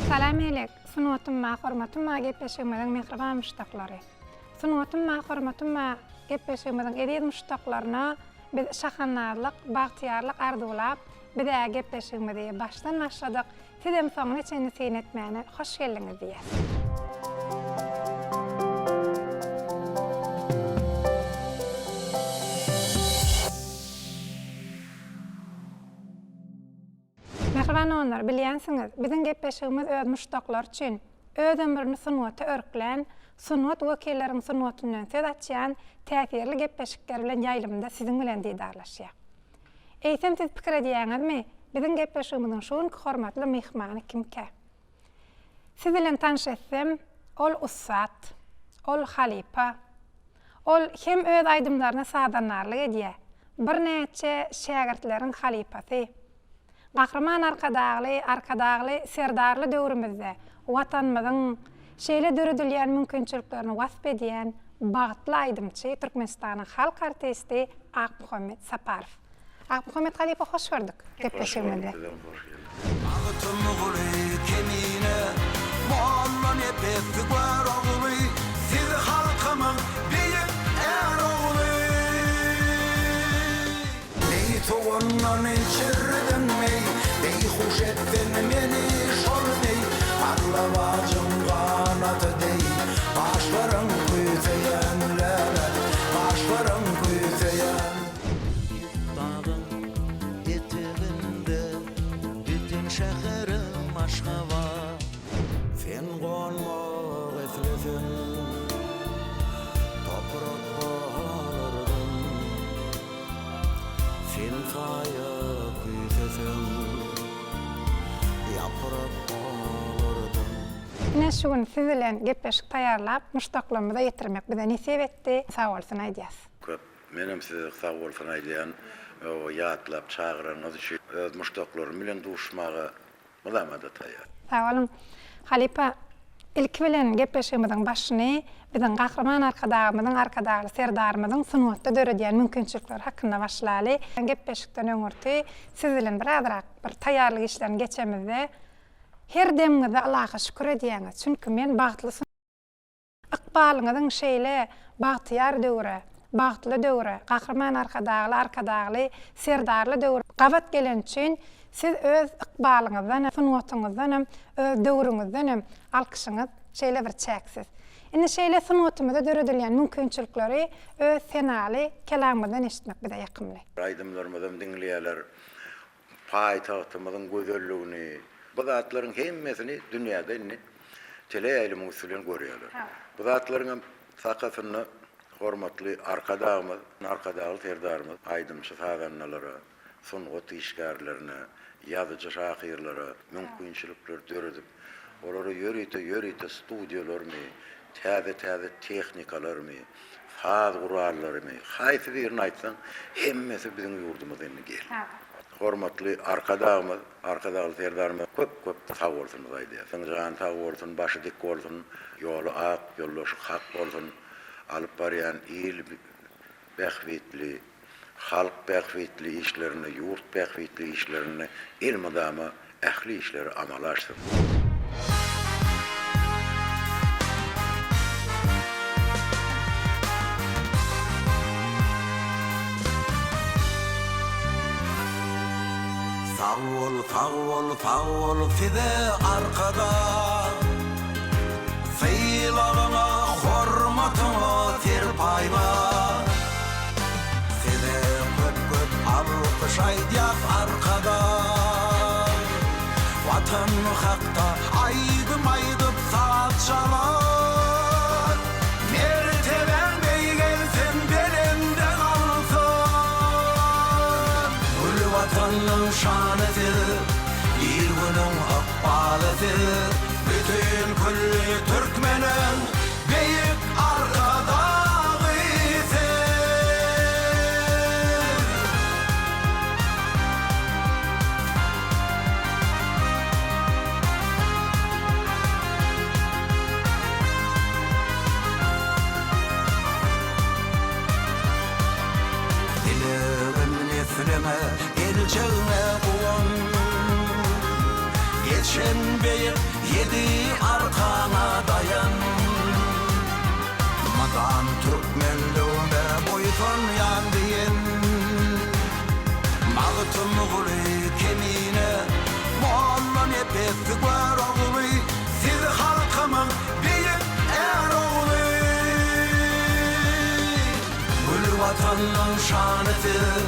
Salam elek, sungatym ba, hormatym ba gepleşigimiziň mähriban muşdaklary. Sungatym ba, hormatym ba gepleşigimiziň eziz muşdaklaryna biz şahandazlyk, bagtyýarlyk arzuwlap, biz-ä gepleşigimizi başdan başladyk, sizem soňuna çenli syn etmäne hoş geldiňiz diýýäs. Mähriban doganlar, bilýänsiňiz, biziň gepleşigimiz öz muşdaklary üçin, öz ömrüni sungata örklän, sungat wekilleriň sungatyndan söz açýan täsirli gepleşikler bilen ýaýlymda siziň bilen didarlaşýar. Eýsem siz pikir edýäňizmi, biziň gepleşigimiziň şu günki hormatly myhmany kimkä? Siz bilen tanyş etsem, ol ussat, ol halypa, ol hem öz aýdymlaryna sazandarlyk edýär, birnäçe şägirtleriň halypasy. Gahryman Arkadagly, Arkadagly Serdarly döwrümizde Watanymyzyň şeýle döredilýän mümkinçiliklerini wasp edýän bagtly aýdymçy, Türkmenistanyň halk artisti Akmuhammet Saparow. Akmuhammet halypa hoş gördük gepleşigimizde. Hoş gördük, sizem hoş geldiňiz. Magtymguly Kemine, Mollanepes Görogly, Siz halkymyň beýik är ogly. Meý sowandan içirdiň meý, Beýhuş etdiň meni şol meý, Garlawajyň ganaty deý, Gaşlaryň küýseýän läle, Gaşlaryň küýseýän. Dagyň eteginde bütin şäherim Aşgabat. Sen gonmak isleseň, toprak balardan. Sen saýa küýseseň, ýaprak balardan. Ine şu gün siz bilen gepleşik taýýarlap muşdaklarymyza ýetirmek bize nesip etdi. Sag bolsun aýdýas. Köp. Menem size sag bolsun aýdýan, ýatlap çagyranyňyz üçin. Öz muşdaklarym bilen duşmaga Mydama-da taýýar. Sag boluň. Halypa, ilki bilen gepleşigimiziň başyny biziň Gahryman Arkadagymyzyň, Arkadagly Serdarymyzyň sungatda döredýän mümkinçilikleri hakynda başlaly. Gepleşikden öňürti siz bilen birazrak bir taýýarlyk işlerini geçemizde, her demiňizde Ylaha şükür edýäňiz. Çünki men bagtly Ykbalyňyzyň şeýle bagtyýar döwre, bagtly döwre, Gahryman Arkadagly, Arkadagly Serdarly döwre gabat geleni üçin siz öz ykbalyňyzdanam, sungatyňyzdanam, öz döwrüňizdenem alkyşyňyz şeýle bir çäksiz. Indi şeýle sungatymyzda döredilýän mümkinçilikleri öz senaly kelamyňyzdan eşitmek bize ýakymly. Aýdymlarymyzam diňleýärler. Paýtagtymyzyň gözelligini, bu zatlaryň hemmesini dünýäde indi teleýaýlymyň üsti bilen görýärler. Bu zatlaryň hem sakasynda hormatly Arkadagymyz, Arkadagly Serdarymyz aýdymçy-sazandalara, sungat işgärlerine, ýazyjy-şahyrlara mümkinçilikler döredip, olara ýörite-ýörite studiýalarmy, täze-täze tehnikalarmy, Saz gurallarymy, haýsy birini aýtsaň, hemmesi biziň ýurdumyza indi geldi. Hormatly Arkadagymyz, Arkadagly Serdarymyza köp-köp sag bolsunymyzy aýdýarys. Jany sag bolsun, başy dik bolsun, ýoly ak, ýoldaşy hak bolsun, alyp barýan il bähbitli, halk bähbitli işlerinde, ýurt bähbitli işlerinde elmydama ähli işleri amala aşsyn. Sag bol, sag bol, sag bol size Arkadag. Sylagyňa, hormatyňa, serpaýyňa. Size köp-köp alkyş aýdýas Arkadag. Watan hakda aýdym aýdyp saz çalar. Mertebäň beýgelsin, belende galsyn. Gül Watanyň şany siz, il-günüň ykbaly siz. Bütin külli türkmeniň Beýik Arkadagy sen! Dilegim nesliňe, geljegňe guwan. Geçen beýik. Ýedi arkaňa daýan. Mydam türkmenligime buýsanýan diýen. Magtymguly Kemine, Mollanepes Görogly, siz halkymyň beýik är ogly. Gül Watanyň şany siz,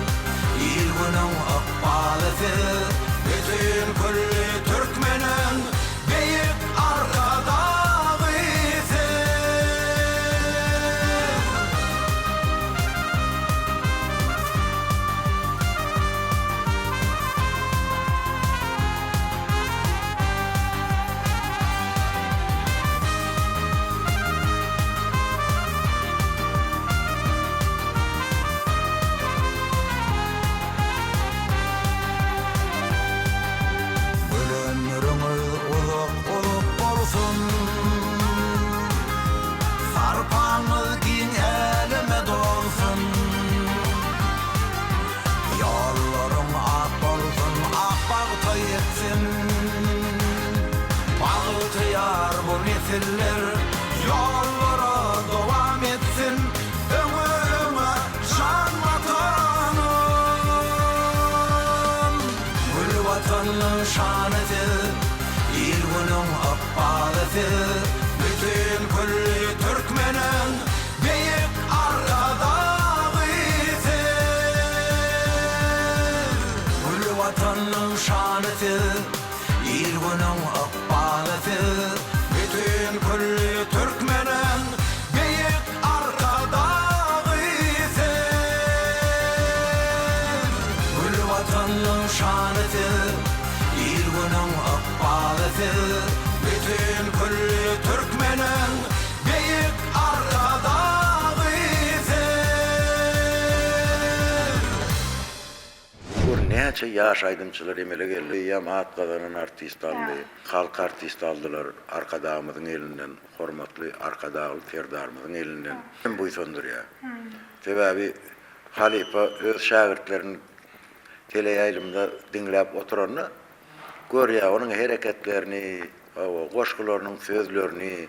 il-günüň ykbaly siz, Bütin külli türkmeniň beýik Arkadagy siz. Gül ömrüňiz uzak-uzak bolsun, Sarpaňyz giň äleme dolsun. Ýollaryň ak bolsun, ak bagta ýetsin. Bagtyýar bu nesiller ýollara dowam etsin. Öňe öňe jan Watanym. Gül Watanyň şany siz, il-günüň ykbaly siz, Bütin külli türkmeniň beýik Arkadagy siz. Gül Watanyň şany siz, il-günüň ykbaly siz, Bütin külli türkmeniň beýik Arkadagy siz. Gül Watanyň şany siz, il-günüň ykbaly siz, Bütin külli türkmeniň beýik Arkadagy siz. Gör näçe ýaş aýdymçylar emele geldi. Eýýäm at gazanan artist aldy. Halk artisti aldylar Arkadagymyzyň elinden, hormatly Arkadagly Serdarymyzyň elinden. Hem buýsandyrýar. Sebäbi halypa öz şägirtlerini teleýaýlymda diňläp oturanda görýär onuň hereketlerini, hawa, goşgularynyň sözlerini.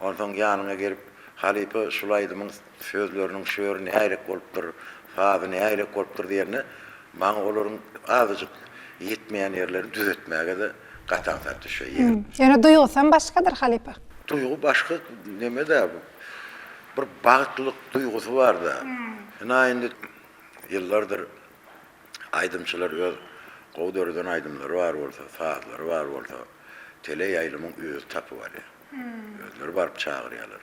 Onsoň ýanyňa gelip, halypa şul aýdymyň sözleriniň şöri nähilek bolupdyr, sazy nähilek bolupdyr diýende, maňa olaryň azajyk ýetmeýän ýerlerini düzetmäge-de gaty aňsat düşýär. Ýeňil. Ýöne duýgusam başgadyr halypa. Duýgy başga neme-dä bu. Bir bagtlylyk duýgusy bar-da. Ynha indi ýyllardyr aýdymçylar öz gowy döreden aýdymlary bar bolsa, sazlary bar bolsa, teleýaýlymyň özi tapyp alýar. Özleri baryp çagyrýarlar.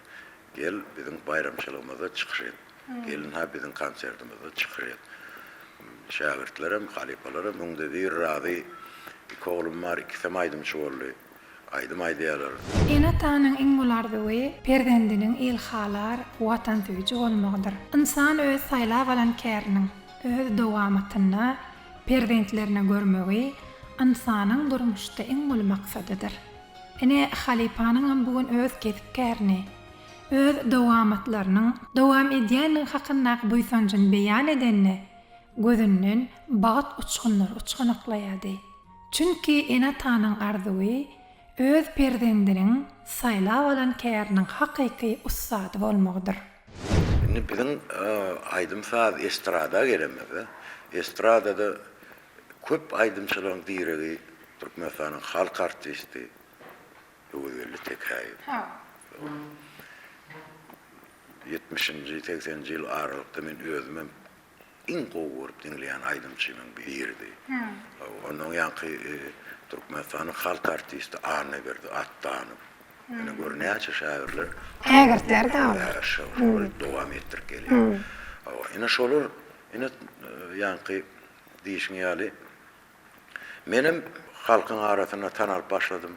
Gel, biziň baýramçylygymyzda çykyş et. Gel, ynha, biziň konsertimizde çykyş et. Şägirtlerem, halypalaram müňde bir razy. Iki oglum bar, ikisem aýdymçy boldy. Aýdym aýdýarlar. Ene-atanyň iň uly arzuwy perzendiniň ilhalar, watansöýüji bolmagydyr. Ynsan öz saýlap alan käriniň öz dowamatynda perzentlerine görmegi ynsanyň durmuşda iň uly maksadydyr. Ine, halypanyňam bu gün öz kesp-kärini, öz dowamatlarynyň dowam edýändigi hakyndaky buýsanjyny beýan edende, gözünden bagt uçgunlary uçganaklaýardy. Çünki ene-atanyň arzuwy öz perzendiniň saýlap alan käriniň hakyky ussady bolmagydyr. Indi biziň aýdym-saz estrada gelemizde, estradada köp aýdymçylaryň diregi Türkmenistanyň halk artisti Öwezgeldi Tekäýew. Ýetmişinji, segseninji ýyl aralykda men özümem iň gowy görüp diňleýän aýdymçymyň biridi. Ondan ýaňky Türkmenistanyň halk artisti Annaberdi Atdanow. Ine gör näçe şagirler. Ägirtler-dä olar. Şolary dowam etdirip gelýär. Ine şolar, ine ýaňky diýşiň ýaly Menem halkyň arasynda tanalyp başladym.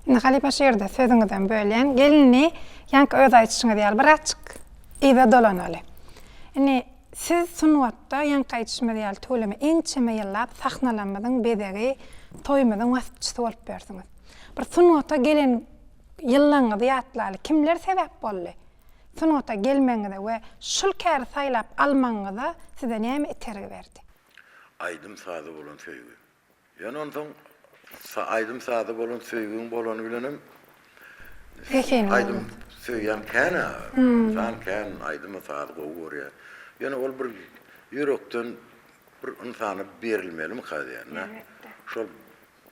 Indi halypa şu ýerde sözüňizem bölýän. Gel indi ýaňky öz aýdyşyňyz ýaly birazjyk yza dolanaly. Indi siz sungatda ýaňky aýdyşymyz ýaly tüweleme ençeme ýyllap sahnalarymyzyň bezegi, toýumyzyň waspçysy bolup ýörsüňiz. Bir sungata gelen ýyllaryňyzy ýatlaly. Kimler sebäp boldy? Sungata gelmegiňize we şul käri saýlap almagyňyza size näme itergi berdi? Aýdym-saza bolan söýgi. Ýöne onsoň Aýdym-saza bolan söýgiň bolany bilenem Zehiniň aýdym söýýän kän-ä. Ynsan kän aýdymy, sazy gowy görýär. Ýöne ol bir ýürekden bir ynsana berilmelimika diýýän-dä. Şol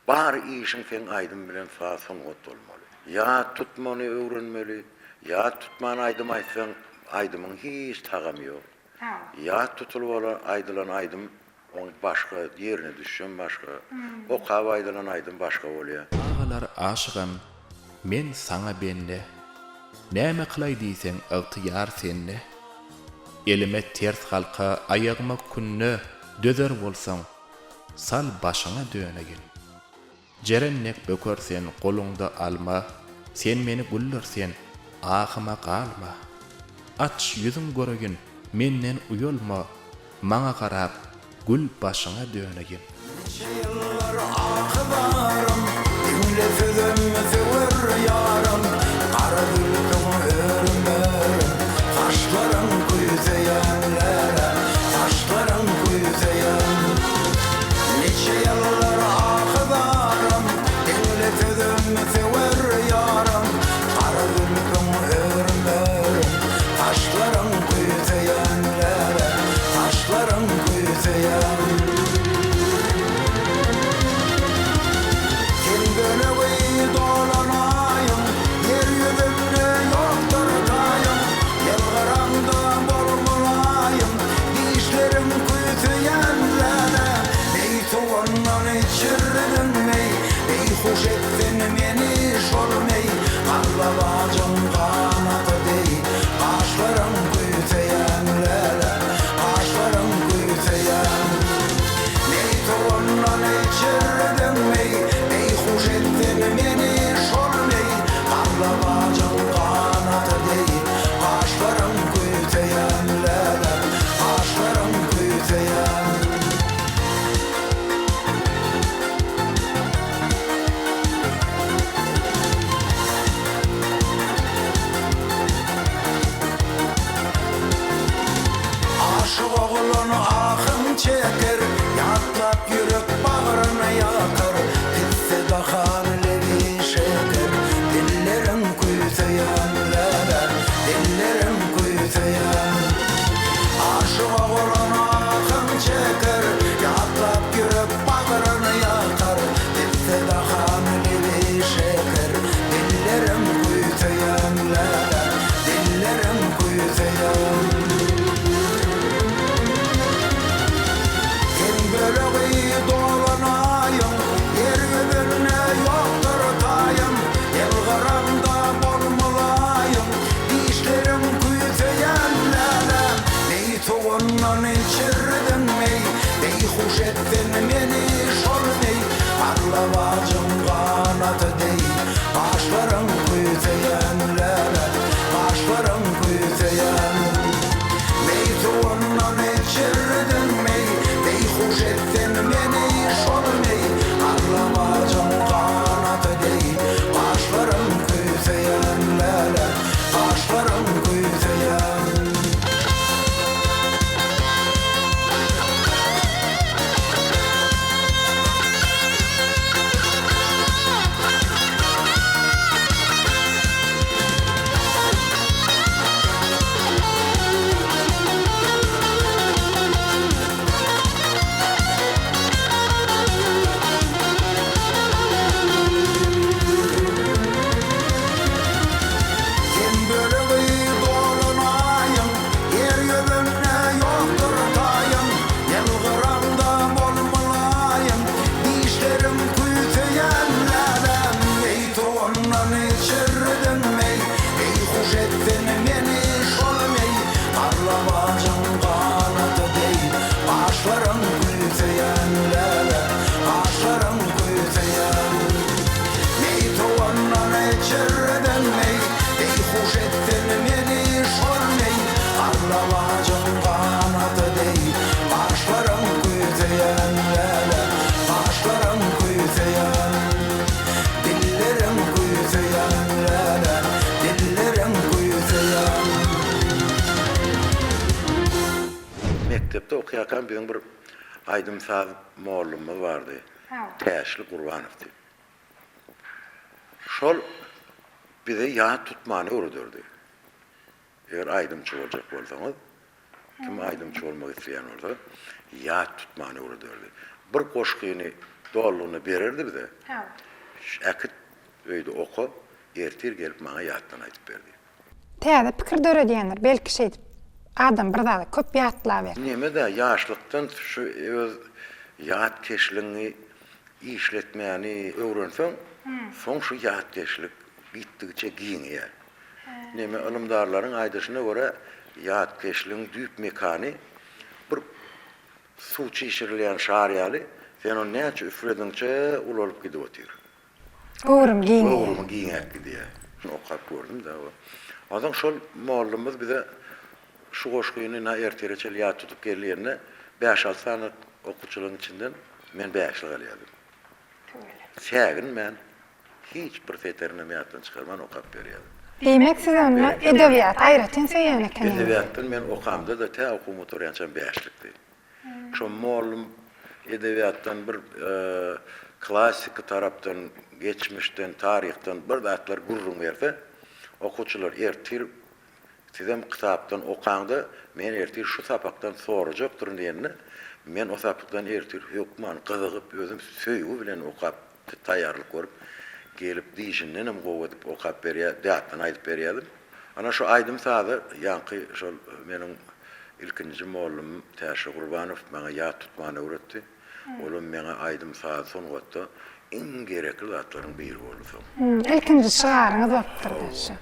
bar işiň seň aýdym bilen saz, sungat bolmaly. Ýat tutmany öwrenmeli. Ýat tutman aýdym aýtsaň, aýdymyň hiç tagamy ýok. Ýat tutulyp aýdylan aýdym Oň başga, ýerine düşüşem başga. Okap aýdylan aýdym başga bolýa. Agalar aşygam men saňa bende Näme kylaý diýseň ygtyýar sende Elime ters halka aýagyma künde Dözer bolsaň sal başyňa döneýin. Jeren dek böker sen goluňda alma, Sen meni güldür sen, ahyma galma. Aç ýüzüň göreýin, menden uýalma, Maňa garap, gül başyňa döneýin. Niçe ýyllar ahy zarym, Diňle sözüm söwer ýarym, Gara zülpüň örüm-örüm, Saçlaryň küýseýän läle, Saçlaryň küýseýän. Niçe ýyllar ahy-zarym, Diňle sözüm söwer ýarym, Gara zülpüň örüm-örüm, Saçlaryň küýseýän läle, Saçlaryň küýseýän. Sen bölegi dolan aýyň, Ýer ýüzünde ýokdur taýyň, Ýylgyraňda bol mylaýym, Dişleriň küýseýän läle, Meý sowandan içirdiň meý, Beýhuş etdiň meni şol meý, Garlawajyň ganaty deý, Gaşlaryň küýseýän läle, Gaşlaryň küýseýän. Meý sowandan içirdiň meý, Beýhuş etdiň meni şol meý, Garlawajyň ganaty deý, Gaşlaryň küýseýän läle, Gaşlaryň küýseýän. Aşyk oglan ahyn çeker, Ýatlap ýürek bagryn ýakar, Pisse dahan lebi şeker, Dilleriň küýseýän läle, Dilleriň küýseýän. Aşyk oglan ahyn çeker, Ýatlap ýürek bagryn ýakar, Pisse dahan lebi şeker, Dilleriň küýseýän läle, Dilleriň küýseýän. Sen bölegi dolan aýyň, Ýer ýüzünde ýokdur taýyň, Ýylgyraňda bol mylaýym, Dişleriň küýseýän läläm. Meý sowandan içirdiň meý, Beýhuş etdiň meni şol meý, Garlawajyň ganaty deý, Gaşlaryň küýseýän läläm, Gaşlaryň küýseýän. Meý suwundan içirdiň meý, Beýhuş etdiň meni şol meý, Garlawajyň ganaty deý, Gaşlaryň küýseýän läle, Gaşlaryň küýseýän. Sen bölegi dolan aýyň, Ýer ýüzünde ýokdur taýyň, Ýylgyraňda bol mylaýym, Dişleriň küýseýän läläm. Eý sowandan içirdiň meý, Beýhuş etdiň meni şol meý, Garlawajyň ganaty deý, Gaşlaryň küýseýän läle, Gaşlaryň küýseýän. Meý sowandan içirdiň meý, Beýhuş etdiň meni şol meý, Garlawajyň ganaty deý, Gaşlaryň küýseýän läle, Gaşlaryň küýseýän. Dilleriň küýseýän läle, Dilleriň küýseýän. Mekdepde okaýarkam biziň bir aýdym-saz mollumyz bardy. Täşli Gurbanow diýip. Şol bize ýat tutmany öwrederdi. Eger aýdymçy boljak bolsaňyz, kim aýdymçy bolmak isleýän bolsa, ýat tutmany öwrederdi. Bir goşgyny dolulygyna bererdi bize. Äkit, öýde oka, ertir gelip maňa ýatdan aýdyp ber diýip. Täze pikir döredýändir, belki şeýdip adam bir zady köp ýatlaber. Neme-dä, ýaşlykdan şu öz ýatkeşligiňi işletmäni öwrenseň, soň şu ýatkeşlik gitdigiçe giňeýär. Neme, ylymdarlaryň aýdyşyna görä, ýatkeşligiň düýp mekany bir suw çişirilýän şar ýaly, sen ony näçe üflediňçe ulalyp gidip otyr. Göwrüm giňeýär. Göwrümi giňäp gidýär. Şuny okap gördüm-dä. Onsoň şol mollumyz bize şu goşgyny na ertire çenli ýat tutup gel diýende, bäş-alty sany okuwçylaryň içinden men bäşlik alýardym. Säginmän, hiç bir setirinem ýatdan çykarman okap berýärdim. Diýmek, siz onda edebiýaty aýratyn söýýän ekeniňiz. Edebiýatdan men okamda-da tä okuwym gutarýançam bäşlikdi. Şo mollum edebiýatdan bir klassyky tarapdan, geçmişden, taryhdan bir zatlar gürrüň berse, okuwçylar ertir sizem kitapdan okaňda men ertir şu sapakdan sorajakdyryn diýende, men o sapakdan ertir hökman gyzygyp özüm söýgi bilen okap taýýarlyk görüp gelip dişindenem gowy edip okap berýär, ýatdan aýdyp berýärdim. Ana şu aýdym-sazy ýaňky şol meniň ilkinji mollumym Täşli Gurbanow maňa ýat tutmany öwretdi. Olam meňe aýdym-saz sungatda iň gerekli zatlaryň biri boldy soň. Ilkinji şygaryňyz bolupdyr-da şu.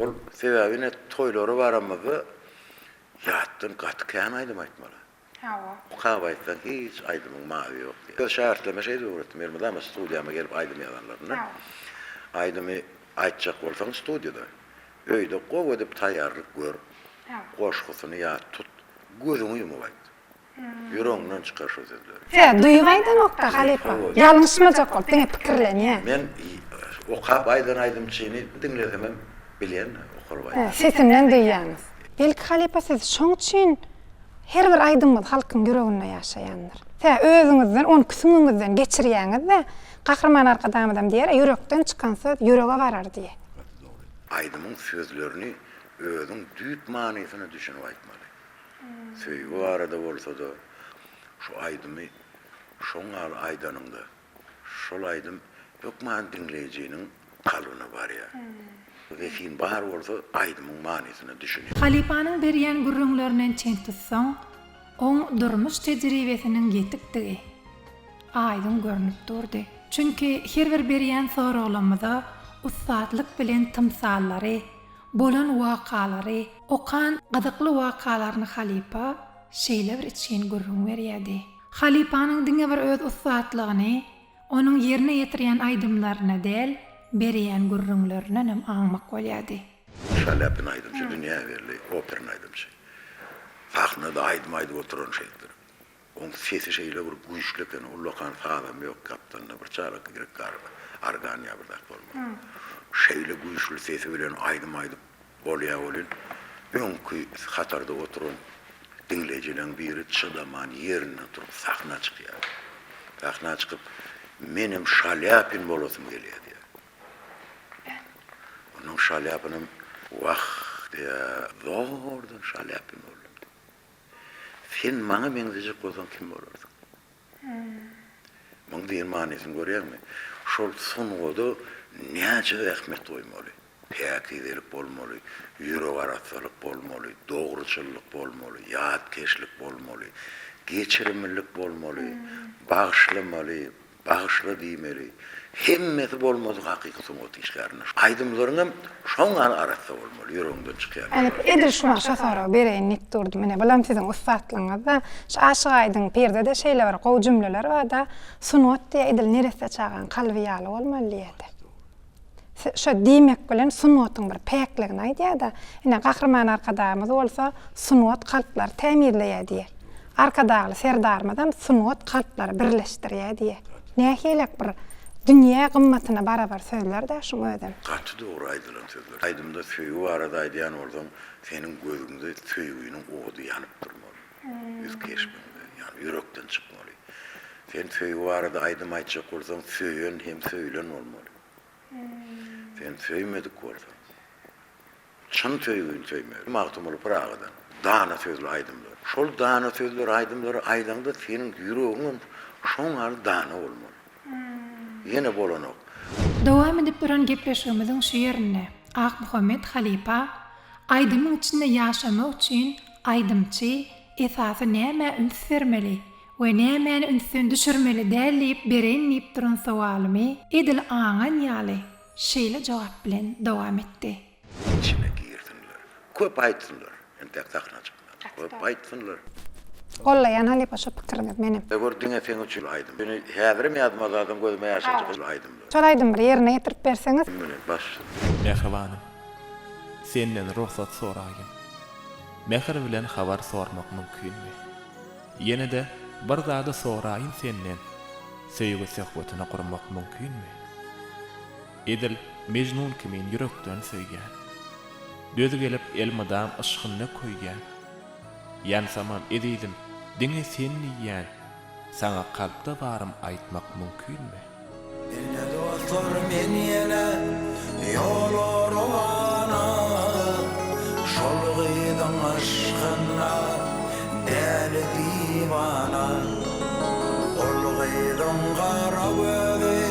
Ol sebäbi ine toýlara baramyzda ýatdan gaty kän aýdym aýtmaly. Hawa. Okap aýtsaň hiç aýdymyň mawy ýok diýýär. Öz şägirtlerime şeýdip öwretdim, elmydama studiýama gelip aýdym ýazanlarynda, aýdymy aýtjak bolsaň studiýada, öýde gowy edip taýýarlyk gör, goşgusyny ýat tut, gözüňi ýumup aýt. Ýüregiňden çykar şo sözleri. Hä, duýup aýdanok-da halypa. Ýalňyşmajak bolup diňe pikirlenýär. Men okap aýdan aýdymçyny diňlesemem bilýän okalyp aýdan. Sesinden duýýaňyz. Belki halypa siz şoň üçin Her bir aýdymyňyz halkyň ýüreginde ýaşaýandyr. Tä özüňizden, onki süňňüňizden geçirýäňiz-de, Gahryman Arkadagymyzam diýer, Ýürekden çykan söz ýürege barar diýe. Gaty dogry. Aýdymyň sözlerini özüň düýp manysyna düşünip aýtmaly. Söýgi barada bolsa-da, şu aýdymy şoň ýaly aýdanyňda, Şol aýdym hökman diňleýjiniň kalbyna barýar. Zehin bar bolsa aýdymyň manysyna düşünýär. Halypanyň berýän gürrüňlerinden çen tutsaň, oň durmuş tejribesiniň ýetikdigi aýdyň görnüp durdy. Çünki her bir berýän soraglamyza ussatlyk bilen tymsallary, bolan wakalary, okan gyzykly wakalaryny halypa şeýle bir içgin gürrüň berýärdi. Halypanyň diňe bir öz ussatlygyny onuň ýerine ýetirýän aýdymlaryna däl, berýän gürrüňlerindenem aňmak bolýardy. Şalyapin aýdymçy dünýä belli operny aýdymçy. Sahnada aýdym aýdyp oturan şeýtdir. Oň sesi şeýle bir güýçli eken, ullakan sazam ýok, gapdalynda bir çala girek organ ýa bir zat bolmaly. Şeýle güýçli sesi bilen aýdym aýdyp Bolýa welin, öňki hatarda oturan diňleýjileň biri çydaman ýerinden turup sahna çykýar. Sahna çykyp, Menem Şalýapin bolasym gelýär diýýär. Onnoň Şalýapinem, Wah, diýýär, zordan Şalýapin boldum diýýär. Sen maňa meňzejek bolsaň kim bolarsyň? Muň diýen manysyny görýäňmi? Şol sungada näçe zähmet goýmaly? Päkizelik bolmaly, ýürek arassalyk bolmaly, dogruçyllyk bolmaly, ýatkeşlik bolmaly, geçirimlilik bolmaly, bagyşlamaly, bagyşla diýmeli. Hemmesi bolmadyk hakyky sungat işgärinde. Aýdymlaryňam şoň ýaly arassa bolmaly, ýüregiňden çykýan. Ene, edil şu wagt şo soragy bereýin diýip durdum. Ine, bulam siziň ussatlygyňyz-da. Şu Aşyk Aýdyň Pirde-de şeýle bir gowy jümleler bar-da, Sungat diýýär, edil neresse çagaň kalby ýaly bolmaly diýýär-de. Şo diýmek bilen sungatyň bir päkligini aýdýar-da. Ine, Gahryman Arkadagymyz bolsa sungat kalplary tämizleýär diýýär. Arkadagly Serdarymyzam sungat kalplary birleşdirýär diýýär. Nähilek bir dünýä gymmatyna barabar sözler-dä şuň özem. Gaty dogry aýdylan sözler. Aýdymda söýgi barada aýdýan bolsaň, seniň gözüňde söýginiň ody ýanyp durmaly. Ýüz keşbiňde, ýagny ýürekden çykmaly. Sen söýgi barada aýdym aýtjak bolsaň söýen hem söýülen bolmaly. Sen söýmedik bolsaň. Çyn söýgini söýmeli. Magtymguly Pyragydan dana sözli aýdymlar. Şol dana sözleri aýdymlary aýdaňda seniň ýüregiňem şoň ýaly dana bolmaly. Ýene bolanok. Dowam edip duran gepleşigimiziň şu ýerinde Akmuhammet halypa aýdymyň içinde ýaşamak üçin aýdymçy esasy nämä üns bermeli we nämäni ünsden düşürmeli däl diýip bereýin diýip duran sowalymy edil aňan ýaly şeýle jogap bilen dowam etdi. Içine girsinler. Köp aýtsynlar. Entek sahna çykmady. Köp aýtsynlar. Gollaýan halypa şu pikiriňiz menem. Gör diňe seň üçin aýdym. Ýöne häzirem ýazmazadam gözüme ýaş çykyp aýdymlar. Şol aýdymy bir ýerine ýetirip berseňiz. Meni baş. Mähribanym, senden rugsat soraýyn. Mähir bilen habar sormak mümkinmi? Ýene-de bir zady soraýyn senden, Söýgi söhbetini gurmak mümkinmi? Edil Mejnun kimin ýürekden söýýän. Döz gelip elmydam yşgynda köýýän. Ýansamam ezizim, diňe sen diýýän, Saňa kalpda barym aýtmak mümkinmi? Ine dostlar men ýene ýola rowana Şol gyzyň yşkynda däli diwana Ol gyzyň gara gözi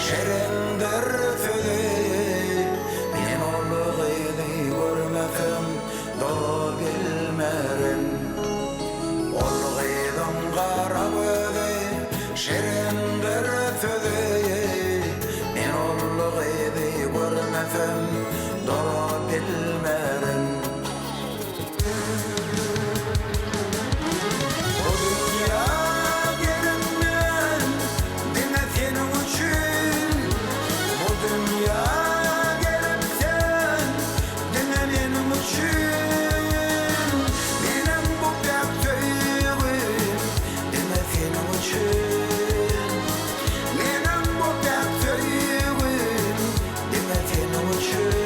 şirindir sözi Men ol gyzy görmesem Durabilmerin. Ol gyzyň gara gözi, şirindir sözi. Men ol gyzy görmesem durabilmerin. Bu dünýä gelip men diňe seniň üçin. Bu dünýä gelip sen Diňe meniň üçin Menem bu päk söýgim Diňe seniň üçin Menem bu päk söýgim Diňe seniň üçin.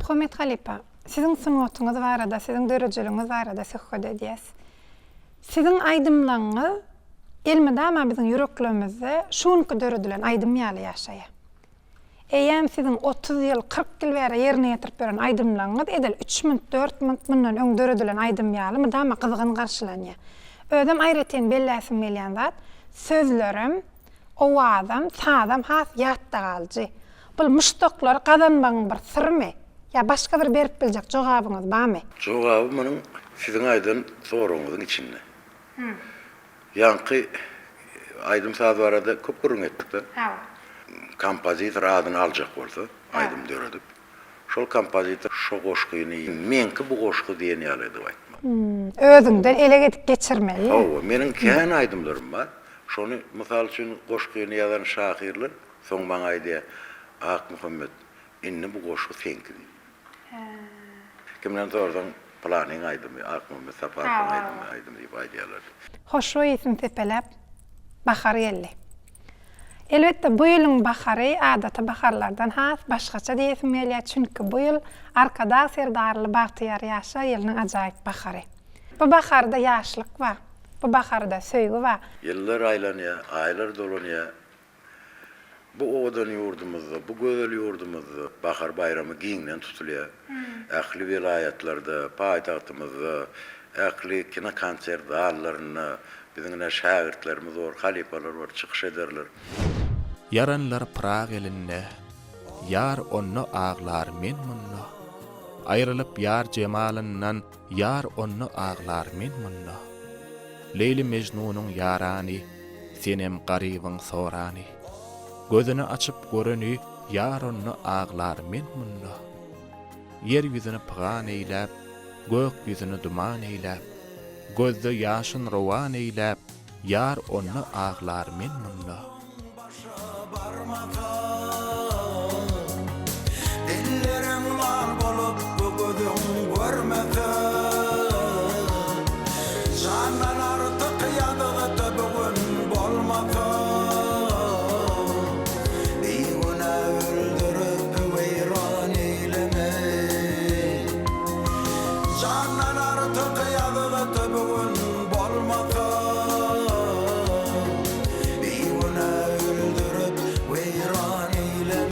Muhammet halypa, siziň sungatyňyz barada, siziň döredijiligiňiz barada söhbet edýäs. Siziň aýdymlaryňyz elmydama biziň ýüreklerimizde şu günki döredilen aýdym ýaly ýaşaýar. Eýýäm siziň 30 ýyl, 40 ýyl bäri ýerine ýetirip ýören aýdymlaryňyz edil üç munt, dört munt mundan öň döredilen aýdym ýaly mydama gyzgyn garşylanýar. Özem aýratyn belläsim gelýän zat, sözlerem, owazam, sazam has ýatda galyjy. Bul muşdaklary gazanmagyň bir syrymy? Ýa başga bir berip biljek jogabyňyz barmy? Jogaby munuň siziň aýdan soragyňyzyň içinde. Ýaňky aýdym-saz barada köp gürrüň etdik-de. Kompozitor adyny aljak bolsa, aýdym döredip, şol kompozitor şo goşgyny meňki bu goşgy diýen ýaly edip aýtmaly. Özüňden elek edip geçirmeli. Hawa, meniň kän aýdymlarym bar. Şony, mysal üçin, goşgyny ýazan şahyrlar Soň maňa aýdýar, Akmuhammet, indi bu goşgy seňki diýip. Kimden sorasaň, pylanyň aýdymy, Akmuhammet Saparowyň aýdymy, aýdymy diýip aýdýarlar. Hoşboý ysyn sepeläp, bahar geldi. Elbetde, bu ýylyň bahary adaty baharlardan has başgaça diýesim gelýär, çünki bu ýyl Arkadag Serdarly bagtyýar ýaşlar ýylynyň ajaýyp bahary. Bu baharda ýaşlyk bar, bu baharda söýgi bar. Ýyllar aýlanýar, aýlar dolanýar, Bu owadan ýurdumyzda, bu gözel ýurdumyzda Bahar baýramy giňden tutulýar. Ähli welaýatlarda, paýtagtymyzda, ähli kinokonsert zallarynda biziň ine şägirtlerimiz bor, halypalar bor, çykyş ederler. Ýaranlar Prag elinde, Ýar onda aglar, men munda. Aýrylyp ýar jemalyndan, Ýar onda aglar, men munda. Leýli-Mejnunyň ýarany, Senem garybyň sorany. Gözüni açyp göreni, Ýar onda aglar, men munda. Ýer ýüzüni pygan eýläp, Gök ýüzüni duman eýläp, Gözde ýaşyn rowan eýläp, Ýar onda aglar, men munda. Başa barmasa, Dilleriň lal bolup, bu gözüň görmese, Jandan artyk ýazgyt bu gün bolmasa, Bigünä öldürip, weýran eýleme. Jandan artyk ýazgyt bu gün bolmasa, Bigünä öldürip, weýran eýleme.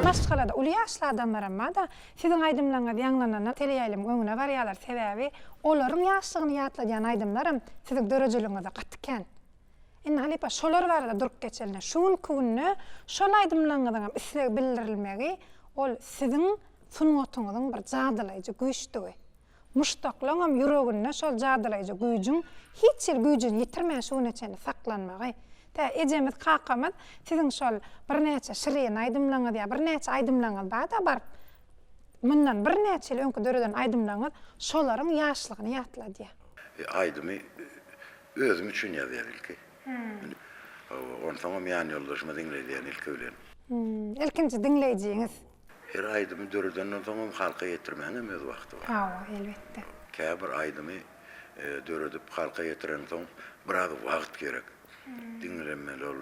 Maşgalada uly ýaşly adamlaram bar-da, siziň aýdymlaryňyz ýaňlananda teleýaýlymyň öňüne barýarlar, sebäbi olaryň ýaşlygyny ýatladýan aýdymlaram siziň döredijiligiňizde gaty kän. Indi halypa şolar barada durup geçeline. Şu günki günde şol aýdymlaryňyzyňam isleg bildirilmegi ol siziň sungatyňyzyň bir jadylaýjy güýçdügi. Muşdaklaňam ýüreginde şol jadylaýjy güýjüň hiç hili güýjüni ýitirmän şu güne çenli saklanmagy. Tä ejemiz kakamyz siziň şol birnäçe şirin aýdymlaryňyz ýa birnäçe aýdymlaryňyz barda baryp mundan birnäçe ýyl öňki döreden aýdymlaryňyz şolaryň ýaşlygyny ýatladýar. Aýdymy Özüm üçin ýazýan ilki. Hawa, onsoňam ýanýoldaşyma diňledýän ilki bilen. Ilkinji diňleýjiňiz. Her aýdymy döredenden soňam halka ýetirmäňem öz wagty bar. Hawa, elbetde. Käbir aýdymy döredip halka ýetirensoň biraz wagt gerek. Diňlenmeli ol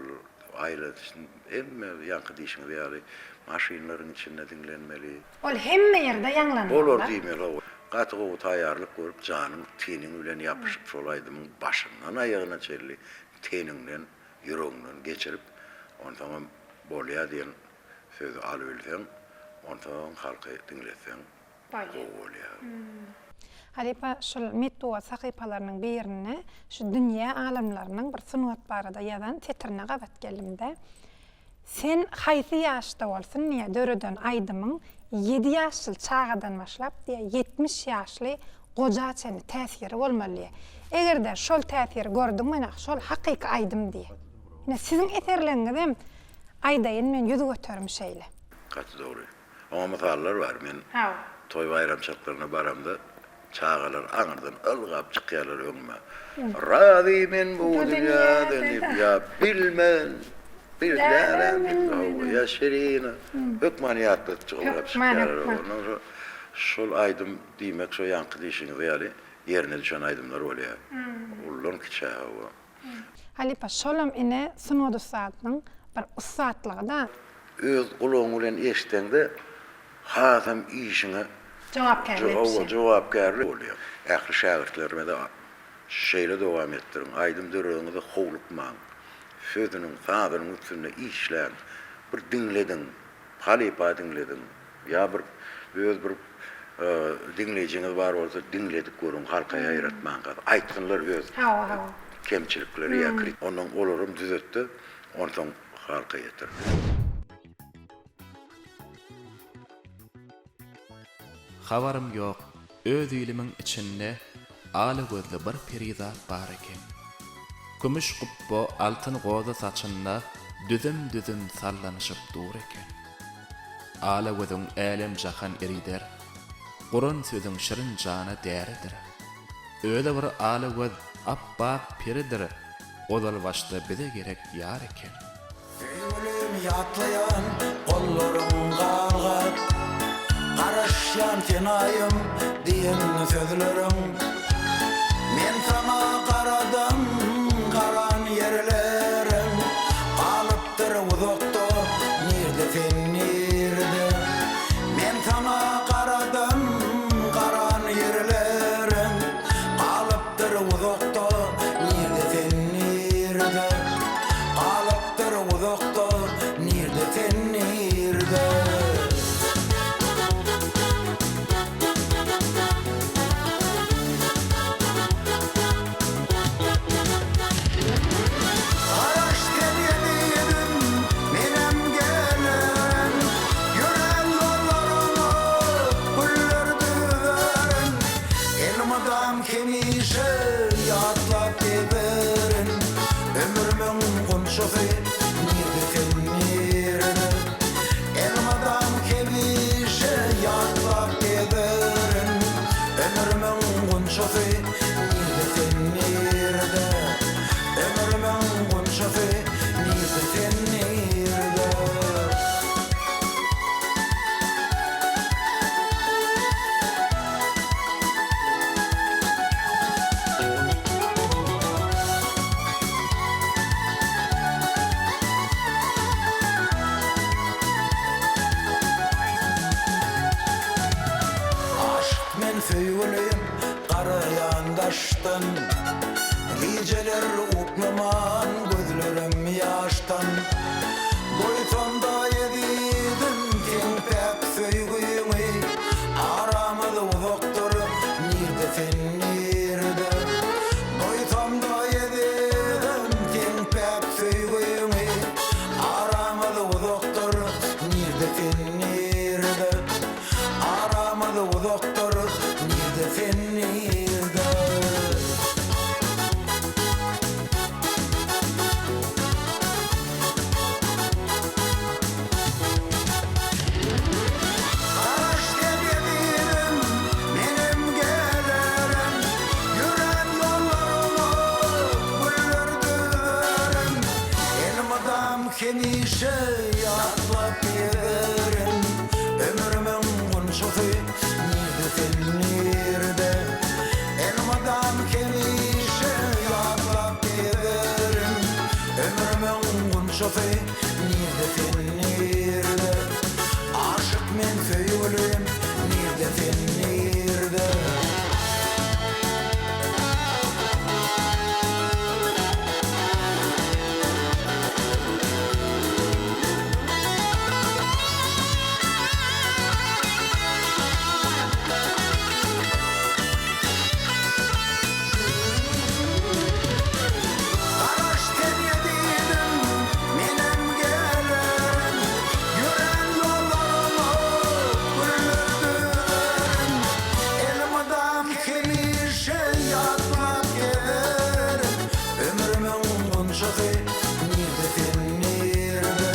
aýladyşyn hemme ýaňky diýşiňiz ýaly maşynlaryň içinde diňlenmeli. Ol hemme ýerde ýaňlanmaly. Bolar diýmeli hawa. Gaty gowy taýýarlyk görüp janyň teniň bilen ýapyşyp şol aýdymyň başyndan aýagyna çenli teniňden ýüregiňden geçirip onsoňam bolýa diýen sözi alybilseň onsoň halky diňletseň gowy bolýa. Halypa şul metbugat sahypalarynyň birinde şu dünýä alymlarynyň bir sungat barada ýazan setirine gabat geldimde. Sen haýsy ýaşda bolsun diýýär, döreden aýdymyň ýedi ýaşly çagadan başlap diýýär, 70 ýaşly goja çenli täsiri bolmaly diýýär. Eger-de şol täsiri gördüňmi ine şol hakyky aýdym diýýär. Ine siziň eserleriňizem aýdaýyn men 100% şeýle. Gaty dogry. Oňa mysallar bar. Men toý baýramçylyklaryna baramda Çagalar aňyrdan ylgap çykýarlar öňüme. Razy men bu dünýäden diýip, ýa bilmen, bilýärem diýip, hawa, ýa Şirina. Hökman ýatladyjy ylgap çykýarlar. Ondan soň şol aýdym diýmek şo ýaňky diýşiňiz ýaly ýerine düşen aýdymlar bolýar. Uludan kiçä, hawa. Halypa, şolam ine sungat ussadynyň bir ussatlygy-da. Öz gulagyň bilen eşitseňde hasam işiňe Jogapkärli hawa, jogapkärli bolýar. Ähli şägirtlerime-de şeýle dowam etdiriň, aýdym döregiňize howlukmaň. Sözüniň, sazynyň üstünde işläň. Bir diňlediň, halypa diňlediň. Ýa bir öz bir diňleýjiňiz bar bolsa diňledip görüň halka ýaýratmanka aýtsynlar öz kemçilikleri ýa krit ondan olaram düzetde onsoň halka ýetir. Habarym ýok, öz ilimiň içinde ala gözli bir perizat bar eken. Kümüş gupba, altyn goza saçynda düzüm-düzüm sallanyşyp dur eken. Ala gözüň älem-jahan erider, Guran sözüň şirin jana däridir. Özi bir ala göz, apbak peridir, Ozal başda bize gerek ýar eken. Söýgülim ýatlaýan gollaryň galgap, Garaşýan sen aýym diýen sözleriň. Men saňa garadym garan ýerlerim, Galypdyr uzakda nirde sen nirde. Men saňa garadym garan ýerlerim, Galypdyr uzakda nirde sen nirde. Galypdyr uzakda nirde sen nirde. Garaş sen ezizim menem gelerin Ýörän ýollaryňa güller düzerin Elmydam hemişe ýatlap gezerin Ömrümiň gunçasy nirde sen nirde Elmydam hemişe ýatlap gezerin Ömrümiň gunçasy nirde sen nirde Ömrümiň gunçasy nirde sen nirde. Aşyk men söýgülim garaýan daşdan Gijeler uklaman gözlerim ýaşdan Doýsamda ezizim. gunçasy, Nirde sen, nirde? Aşyk men söýgülim, Nirde sen, nirde? Garaş sen ezizim, menem gelerin, Ýörän ýollaryma güller düzerin. Elmydam hemişe ýatlap gezerin, Ömrümiň gunçasy nirde sen nirde?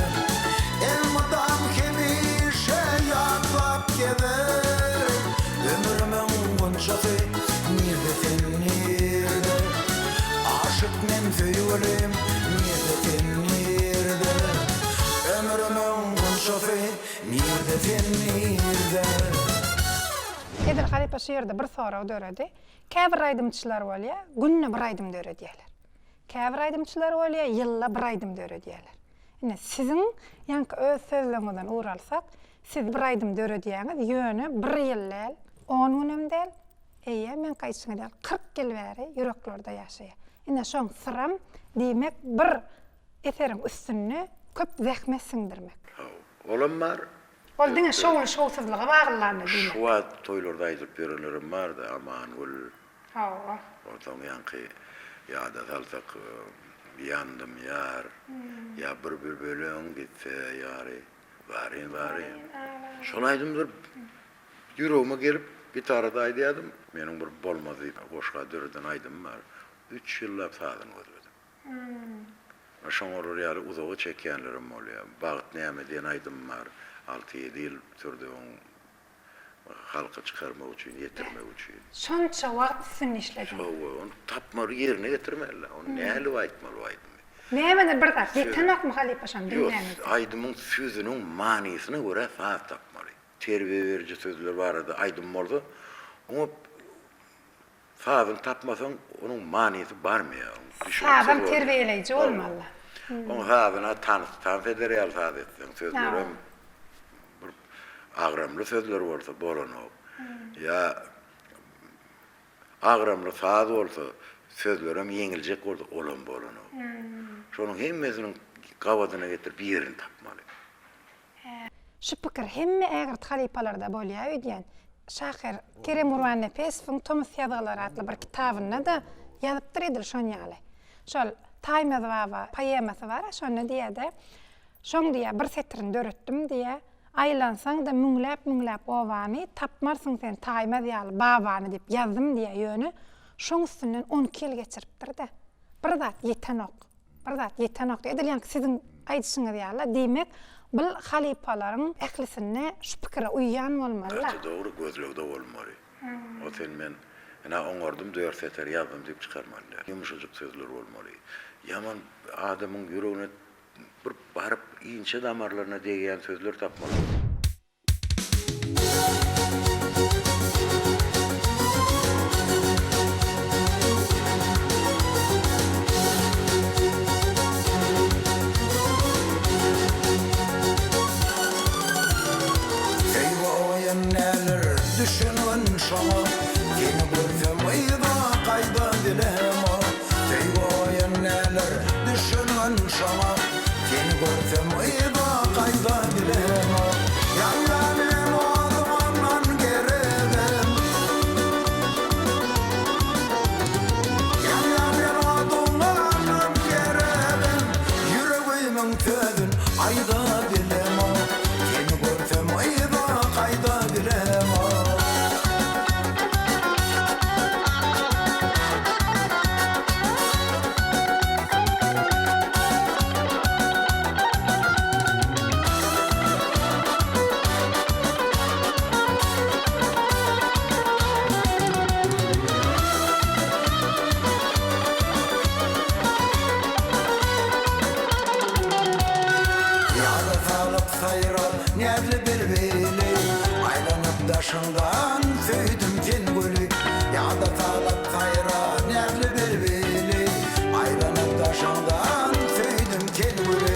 Elmydam hemişe ýatlap gezerin, Ömrümiň gunçasy nirde sen nirde? Aşyk men söýgülim nirde sen nirde? Ömrümiň gunçasy nirde sen nirde? Edil halypa şu ýerde bir sorag döredi. Käbir aýdymçylar bolýar, günde bir aýdym döredýärler. Käbir aýdymçylar bolýar, ýylda bir aýdym döredýärler. Ine, siziň ýaňky öz sözleriňizden ugur alsak, siz bir aýdym döredýäňiz, ýöne bir ýyl däl, on günem däl, eýýäm ýaňky aýdyşyňyz ýaly 40 ýyl bäri ýüreklerde ýaşaýar. Ine, şoň syram, diýmek, bir eseriň üstünde köp zähmet siňdirmek. Hawa, olam bar. Ol diňe şowly-şowsuzlyga baglylandy diýmek. Şu wagt toýlarda aýdylyp ýörenlerem bar-da, Amangül, Hawa. Onsoň ýaňky ýada salsak, Ýandym ýar, ýa bir bülbüliň gitse ýary, Zaryn, zaryn. Şol aýdymlar ýüregime gelip, gitarada aýdýardym. Meniň bir Bolmaz diýip goşga döreden aýdymym bar. Üç ýyllap sazyny gözledim. Şoňa olar ýaly uzaga çekýänlerem bolýar. Bagt näme diýen aýdymym bar. Alty-ýedi ýyl sürdi oň Halka çykarmak üçin, ýetirmek üçin. Şonça wagt üstünde işlediň. Hawa, ony tapmaly, ýerine getirmeli-dä. Ony nähili aýtmaly bu aýdymy? Nämedir bir zat ýetenokmy halypa şony diňläňizde? Ýok, aýdymyň sözüniň manysyna görä saz tapmaly. Terbiýe beriji sözler barada aýdym bolsa, oňa Sazyny tapmasaň onuň manysy barmaýar. Sazam terbiýeleýji bolmaly. Oň sazyna tans tans eder ýaly saz etseň, sözlerem bir agramly sözler bolsa bolanok. Ýa agramly saz bolsa, sözlerem ýeňiljek bolsa olam bolanok. Şonuň hemmesiniň gabadyna getirip ýerini tapmaly. Şu pikir hemme ägirt halypalarda bolýar öýdýän. Şahyr Kerem Gurbannepesowyň Tomus ýazgylary atly bir kitabynda-da ýazypdyr edil şon ýaly. Şol Taýmaz baba poemasy bar-a, şonda diýýär-de, Şoň diýýär, bir setirini döretdim diýýär, Aýlansaň-da müňläp-müňläp obany, tapmarsyň sen Taýmaz ýaly babany diýip ýazdym diýýär, ýöne şoň üstünden 12 ýyl geçiripdir-de. Bir zat ýetenok. Bir zat ýetenokdy. Edil ýaňky siziň aýdyşyňyz ýaly, diýmek, bil halypalaryň ählisinde şu pikire uýýan bolmaly-la. Gaty dogry, gözlegde bolmaly. O sen men, ynha oňardym, dört seter ýazdym diýip çykarmaly däl. Ýumşajyk sözler bolmaly. Ýaman adamyň ýüregine bir baryp inçe damarlaryna degýän sözler tapmaly. Söýgi oýun däldir, düşüngin şoňa, Seni görsem yza gaýda bilemok. Söýgi oýun däldir, düşüngin şoňa, Seni görsem yza gaýda bilemok. Ýanýan men oduň ondan geregem. Ýanýan men oduň ondan geregem. Ýüregimiň sözün aýda bilemok. Seni görsem yza gaýda bilemok. Ýada salyp saýrar näzli bilbili, Aýlanyp daşyňdan söýdüm sen güli. Ýada salyp saýrar näzli bilbili, Aýlanyp daşyňdan söýdüm sen güli.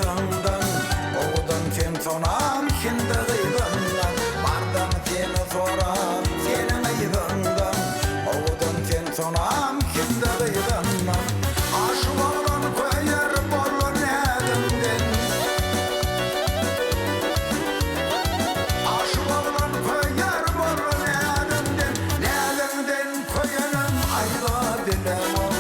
yzyňdan Owadan sen sonam hindi gyzyndan Bardam seni sorap seniň yzyňdan Owadan sen sonam hindi gyzyndan Aşyk oglan köýer bolar näziňden Aşyk oglan köýer bolar näziňden Näziňden köýenim aýda bilemok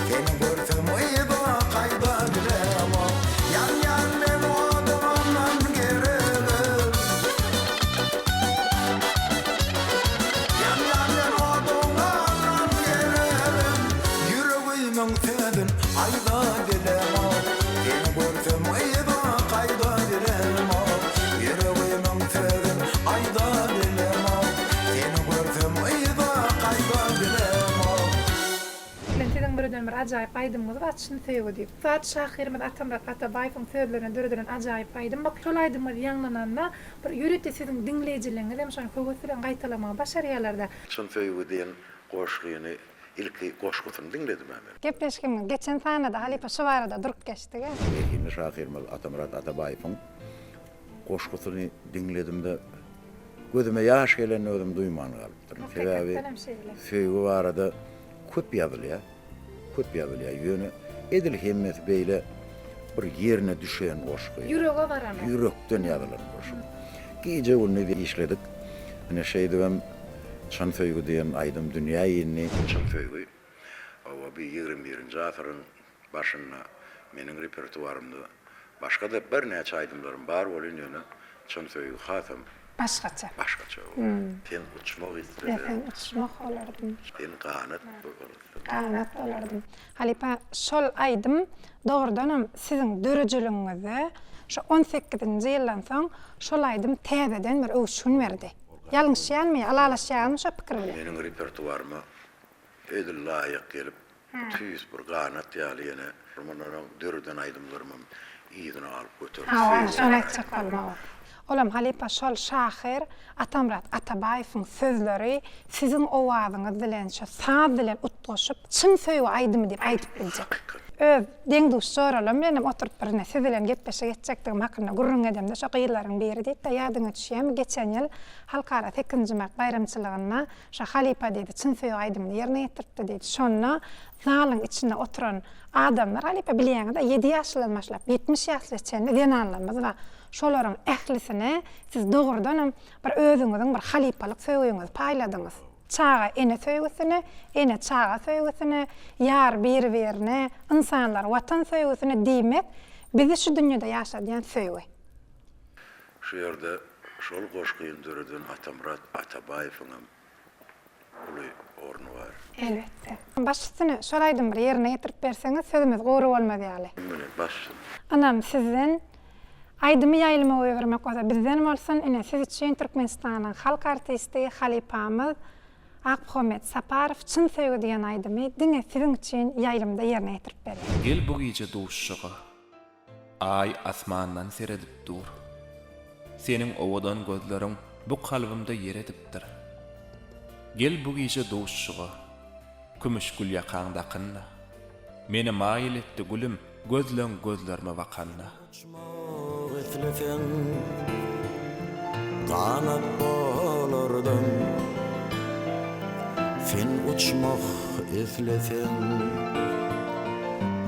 Seni görsem yza gaýda bilemok Ýanýan men oduňdan geregim Ýanýan men oduňdan geregim Ýüregimiň sözün aýda bilemok Seni görsem yza gaýda bilemok Ýüregimiň sözün aýda bilemok Seni görsem yza gaýda bilemok. Bilen siziň birden bir ajaýyp aýdymyňyz bar Çyn söýgi diýip. Ussat şahyrymyz Atamyrat Atabaýewiň sözlerine döredilen ajaýyp aýdym. Bak şol aýdymyňyz ýaňlananda bir ýörite siziň diňleýjileriňiz hem şony höwes bilen gaýtalamagy başarýarlarda. Çyn söýgi diýen goşgyny ilki goşgusyny diňledim-ä men. Gepleşigimiziň geçen sanynda halypa şu barada durup geçdik-ä. Zehinli şahyrymyz Atamyrat Atabaýewiň goşgusyny diňledim-de, gözüme ýaş gelenini özüm duýman galypdyryn. Sebäbi söýgi barada köp ýazylýar, köp ýazylýar. Ýöne edil hemmesi beýle bir ýerine düşen goşgy. Ýürege baranok. Ýürekden ýazylan goşgy. Gije-gündiz işledik. Ine şeýdibem Çyn söýgi diýen aýdym dünýä indi. Çyn söýgi, hawa, bu 21-nji asyryň başynda meniň repertuarymda başga-da birnäçe aýdymlarym bar welin ýöne Çyn söýgi hasam Başgaça. Başgaça boldy. Sen uçmak isleseň. Sen uçmak bolardym. Sen ganat bolardym. Ganat bolardym. Halypa şol aýdym dogrudanam siziň döredijiligiňizde şu on sekizinji ýyldan soň şol aýdym täzeden bir öwüşgin berdi. Ýalňyşýanmy ýa ylalaşýaňyzmy şo pikir bilen? Meniň repertuaryma edil laýyk gelip Tüýs bir ganat ýaly ýene mundan öň döreden aýdymlarymam yzyna alyp göterdi. Hawa, şony aýtjak boldum hawa. Olam halypa şol şahyr Atamyrat Atabaýewiň sözleri siziň owazyňyz bilen şo saz bilen utgaşyp çyn söýgi aýdymy diýip aýdyp biljek. Öz deň-duş joralarym bilenem oturyp bir ine siz bilen gepleşik etjekdigim hakynda gürrüň edemde şo gyzlaryň biri diýdi-de ýadyňa düşýämi geçen ýyl Halkara sekizinji mart baýramçylygynda Şo halypa diýdi, çyn söýgi aýdymyny ýerine ýetiripdi diýdi. Şonda zalyň içinde oturan adamlar, halypa bilýäňiz-ä, ýedi ýaşlydan başlap, 70 ýaşlyja çenli zenanlarymyz bar. Şolaryň ählisine siz dogrudanam bir özüňiziň bir halypalyk söýgiňizi paýladyňyz. Çaga ene söýgüsine, ene çaga söýgüsine, ýar bir-birine, ynsanlar Watan söýgüsine diýmek, bizi şu dünýede ýaşadýan söýgi. Şu ýerde şol goşgyny döreden Atamyrat Atabaýewiňem uly orny bar. Elbetde. Baş üstüne, şol aýdymy bir ýerine ýetirip berseňiz, sözümiz gury bolmaz ýaly. Mine, baş üstüne. Ynam sizden. Aýdymy ýaýlyma goýbermek bolsa bizden bolsun. Ine, siz üçin Türkmenistanyň halk artisti, halypamyz Akmuhammet Saparow Çyn söýgi diýen aýdymy diňe siziň üçin ýaýlymda ýerine ýetirip berýär. Gel bu gije duşuşyga. Aý asmandan seredip dur. Seniň owadan gözleriň bu kalbymda ýer edipdir. Gel bu gije duşuşyga, Kümüş gülýakaň dakyn-da. Meni maýyl etdi gülüm, gözleň gözlerime bakanda. Uçmak isleseň, ganat bolardan. Sen uçmak isleseň,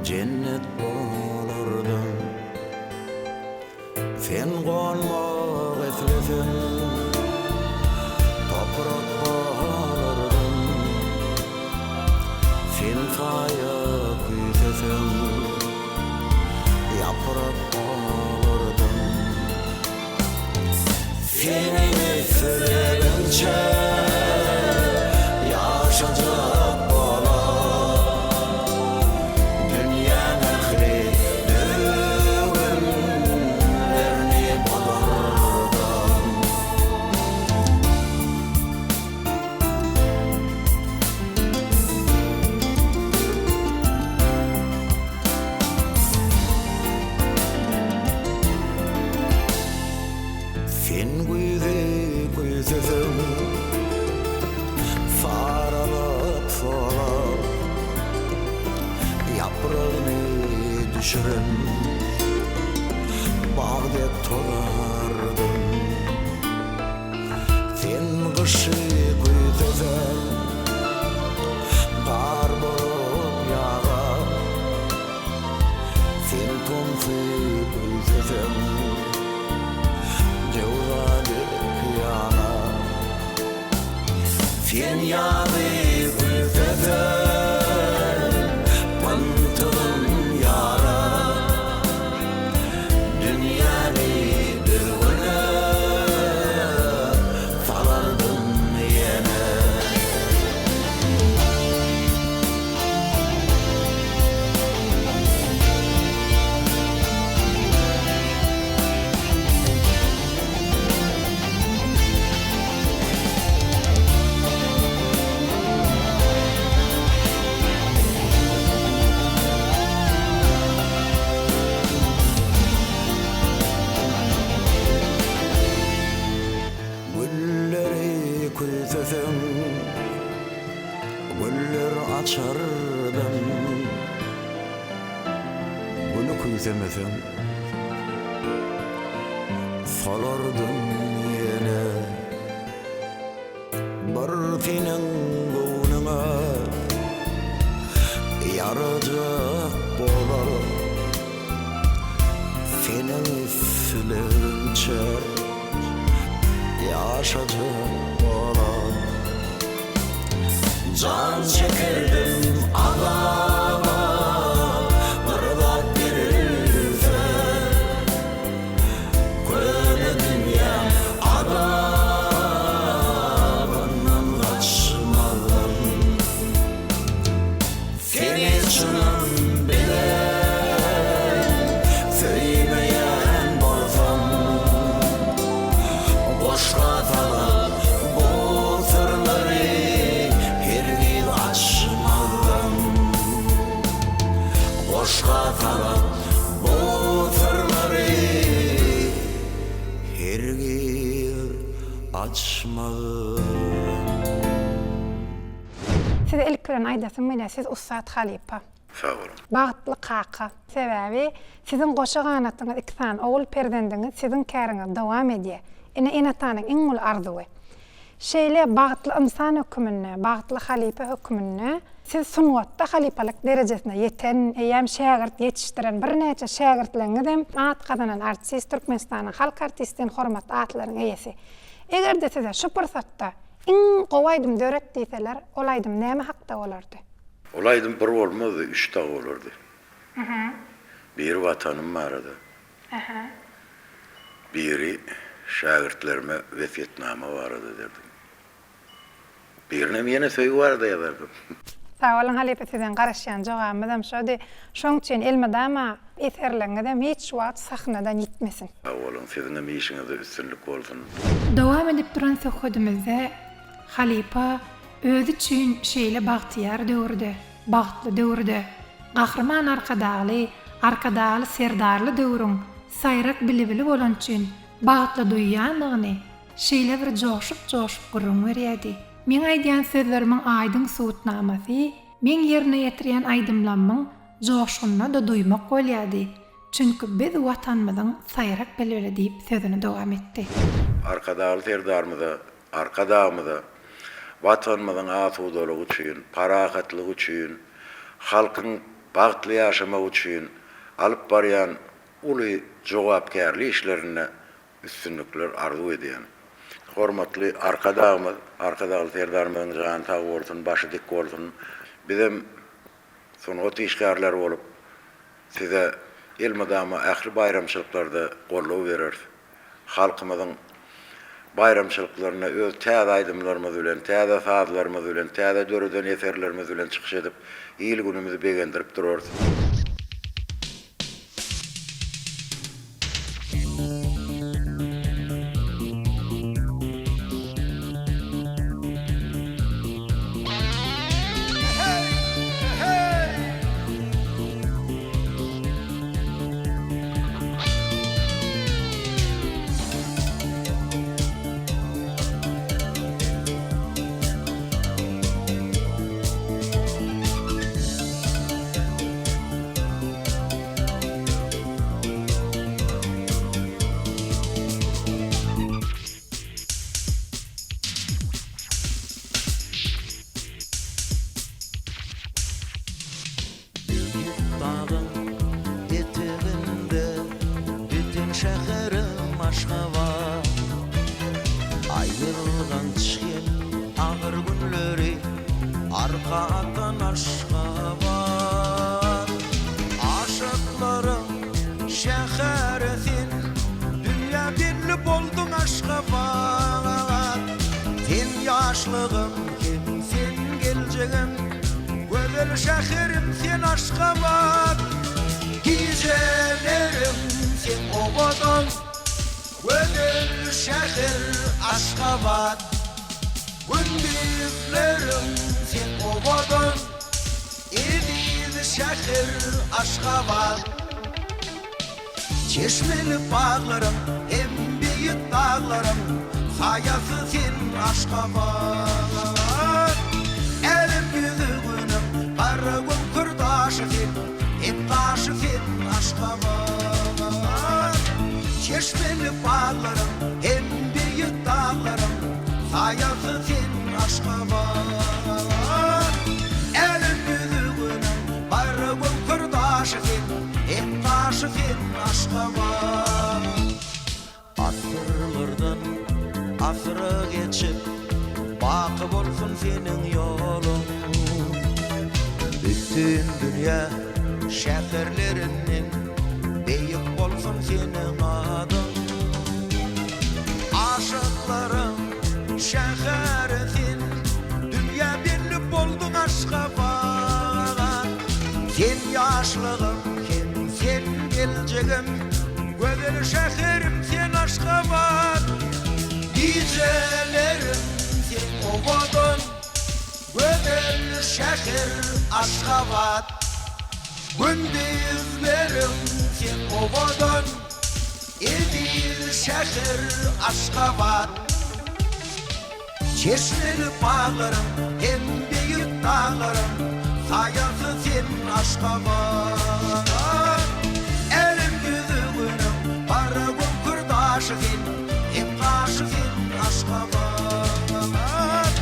jennet bolardan. Sen gonmak isleseň, toprak bolardan. Sen saýa küýseseň, ýaprak bolardan. Seniň islegiňçe ýaşajak bolar. Dünýäň ähli düzgünlerini bozardan. Ýaly küýseseň, Pyntygym ýara. Dünýäni düzgüne salardym ýene. Gülleri küýseseň, güller açardym. Güli küýsemeseň, solardym ýene. Bir seniň göwnüňe ýarajak bolar. Seniň islegiňçe ýaşajak bolar. Jan çekerdim azaba bir zat berilse. Köne dünýäň azabyndan gaçmazdym. Seni çynym bilen söýmeýän bolsam, Goşga salyp bu syrlary hergiz açmazdym. Goşga salyp bu syrlary hergiz açmazdym. Size ilki bilen aýdasym gelýär, siz ussat halypa. Sag boluň. Bagtly kaka. Sebäbi siziň goşa ganatyňyz iki sany ogul perzendiňiz siziň käriňizi dowam edýär. Ine ene-atanyň iň uly arzuwy. Şeýle bagtly ynsan höküminde, bagtly halypa höküminde siz sungatda halypalyk derejesine ýeten, eýýäm şägirt ýetişdiren birnäçe şägirtleriňizem at gazanan artist, Türkmenistanyň halk artisti diýen hormatly atlaryň eýesi. Eger-de size şu pursatda iň gowy aýdym döret diýseler, ol aýdym näme hakda bolardy? Ol aýdym bir bolmazdy, üç dagy bolardy. Biri Watanym barada. Biri şägirtlerime wesýetnama barada derdim. Birinem ýene söýgi barada ýazardym. Sag boluň halypa sizden garaşýan jogabymyzam şody. Şoň üçin elmydama eserleriňizem hiç wagt sahnadan ýitmesin. Sag boluň siziňem işiňizde üstünlik bolsun. Dowam edip duran söhbedimizde halypa özi üçin şeýle bagtyýar döwürde, bagtly döwürde, Gahryman Arkadagly, Arkadagly Serdarly döwrüň saýrak bilibili bolany üçin bagtly duýýandygyny şeýle bir joşup-joşup gürrüň berýärdi. Meň aýdýan sözlerimiň aýdyň subutnamasy, meň ýerine ýetirýän aýdymlammyň joşgunyna-da duýmak bolýardy. Çünki biz Watanymyzyň saýrak bilbili diýip sözüni dowam etdi. Arkadagly Serdarymyza, Arkadagymyza Watanymyzyň asudalygy üçin, parahatlygy üçin, halkyň bagtly ýaşamagy üçin alyp barýan uly jogapkärli işlerinde üstünlikler arzuw edýän. Hormatly Arkadagymyz, Arkadagly Serdarymyzyň jany sag bolsun, başy dik bolsun. Bizem sungat işgärleri bolup, size elmydama ähli baýramçylyklarda goldaw bereris. Halkymyzyň baýramçylyklarynda öz täze aýdymlarymyz bilen, täze sazlarymyz bilen, täze döreden eserlerimiz bilen çykyş edip, il-günümizi begendirip durarys. Beýik dagyň eteginde biten şäherim Aşgabat. Aýylganç hem agyr günler. Öňleri arka atan Aşgabat. Aşyklaryň şäheri sen, Dünýä belli bolduň Aşgabat. Sen ýaşlygym hem sen geljegim, Gözel şäherim sen Aşgabat. Gijelerim seň owadan, Gözel şäher Aşgabat. Gündizleriň seň owadan, Eziz şäher Aşgabat. Çeşmeli baglaryň hem beýik daglaryň Saýasy sen Aşgabat. Älem ýüzi Günüň gara göňkür daşy sen, Hem daşy sen Aşgabat. Çeşmeli baglaryň hem beýik daglaryň Saýasy sen Aşgabat. Älem ýüzi Günüň gara göňkür daşy sen, Hem daşy sen Aşgabat. Asyrlardan asyra geçip, Baky bolsun seniň ýoluň. Bütin dünýä şäherlerinden Beýik bolsun seniň adyň. Aşyklaryň şäheri sen, Dünýä belli bolduň Aşgabat. Sen ýaşlygym hem sen geljegim, Gözel şäherim sen Aşgabat. Gijelerim seň owadan, Gözel şäher Aşgabat. Gündizlerim seň owadan, Eziz şäher Aşgabat. Çeşmeli baglaryň hem beýik daglaryň Saýasy sen Aşgabat. Älem ýüzi Günüň gara göňkür daşy sen, Hem gaşy sen Aşgabat.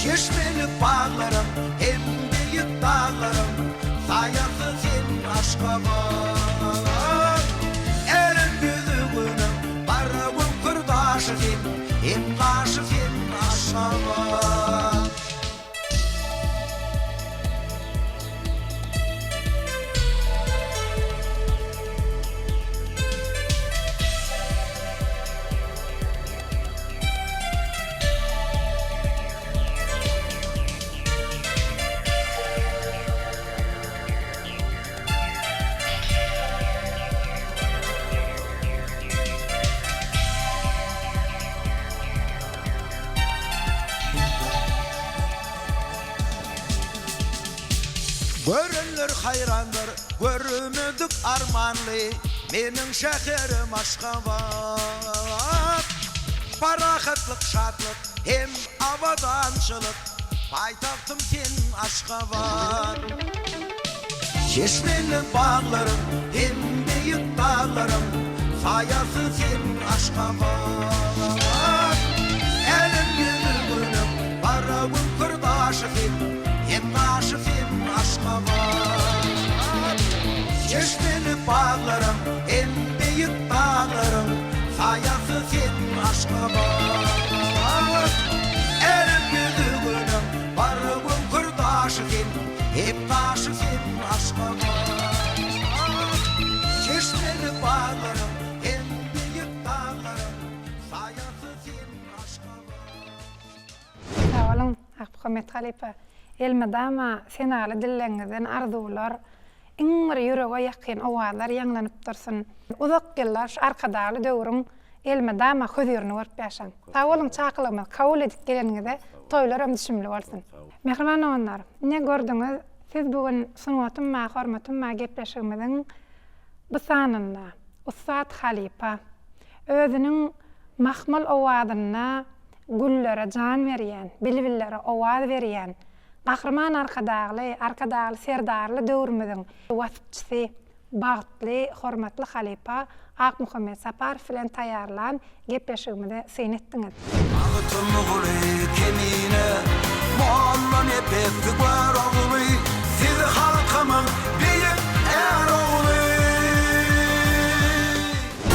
Çeşmeli baglaryň hem beýik daglaryň Saýasy sen Aşgabat. Älem ýüzi Günüň gara göňkür daşy sen, Hem gaşy sen Aşgabat. Görenler haýrandyr, görmedik armanly, Meniň şäherim Aşgabat. Parahatlyk, şatlyk hem abadançylyk, Paýtagtym sen Aşgabat. Çeşmeli baglaryň hem beýik daglaryň Saýasy sen Aşgabat. Älem ýüzi Günüň gara güňkür daşy sen, Hem daşy sen Aşgabat. Çeşmeli baglaryň hem beýik daglaryň Saýasy sen Aşgabat. Älem ýüzi Günüň gara güňkür daşy sen, Hep daşy sen Aşgabat. Çeşmeli baglaryň hem beýik daglaryň Saýasy sen Aşgabat. Sag boluň, Akmuhammet halypa. Elmydama senaly dilleňizden arzuwlar, iň bir ýürege ýakyn owazlar ýaňlanyp dursun. Uzak ýyllar şu Arkadagly döwrüň elmydama hözirini görüp ýaşaň. Sag boluň çakylygymyzy kabul edip geleniňize toýlaram düşümli bolsun. Mähriban doganlar, ine gördüňiz, siz bu gün Sungatym bar, hormatym bar gepleşigimiziň bu sanynda ussat halypa, özüniň mahmal owazynda güllere jan berýän, bilbillere owaz berýän Gahryman Arkadagly, Arkadagly Serdarly döwrümiziň waspçysy, Bagtly, hormatly halypa Akmuhammet Saparow bilen taýýarlan gepleşigimize syn etdiňiz. Magtymguly Kemine, Mollanepes Görogly, Siz halkymyň beýik är ogly.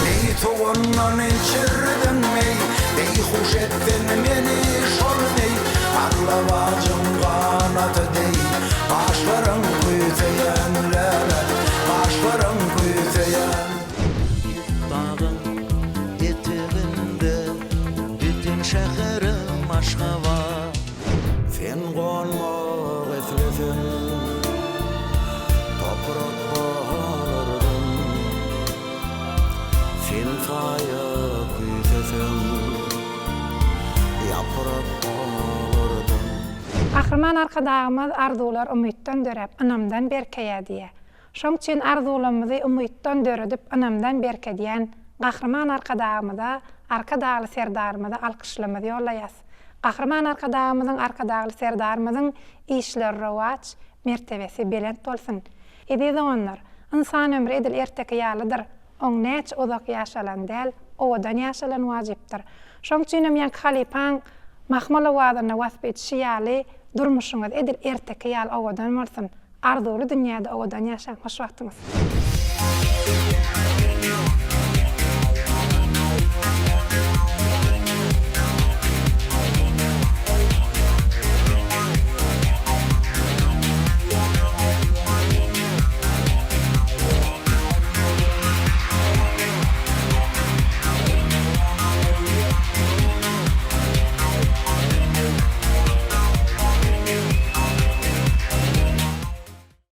Meý sowandan içirdiň meý, Beýhuş etdiň meni şol meý. Garlawajyň ganaty deý Gaşlaryň küýseýän läle Gaşlaryň küýseýän. Dagyň eteginde biten şäherim Aşgabat. Sen gonmak isleseň toprak bahalardan. Sen saýa küýseseň ýaprak balardan. Gahryman Arkadagymyz Arzuwlar umytdan döräp, ynamdan berkeýär diýýär. Şoň üçin arzuwlarymyzy umytdan döredip, ynamdan berkedýän Gahryman Arkadagymyza, Arkadagly Serdarymyza alkyşlarymyzy ýollaýas. Gahryman Arkadagymyzyň, Arkadagly Serdarymyzyň işleri rowaç, mertebesi belent bolsun! Eziz doganlar, ynsan ömri edil erteki ýalydyr. Oň näçe uzak ýaşalan däl, owadan ýaşalan wajypdyr. Şoň üçinem ýaňky halypaň mahmal owazynda wasp edişi ýaly, durmuşyňyz edil erteki ýaly owadan bolsun! Arzuwly dünýäde owadan ýaşaň, hoş wagtyňyz!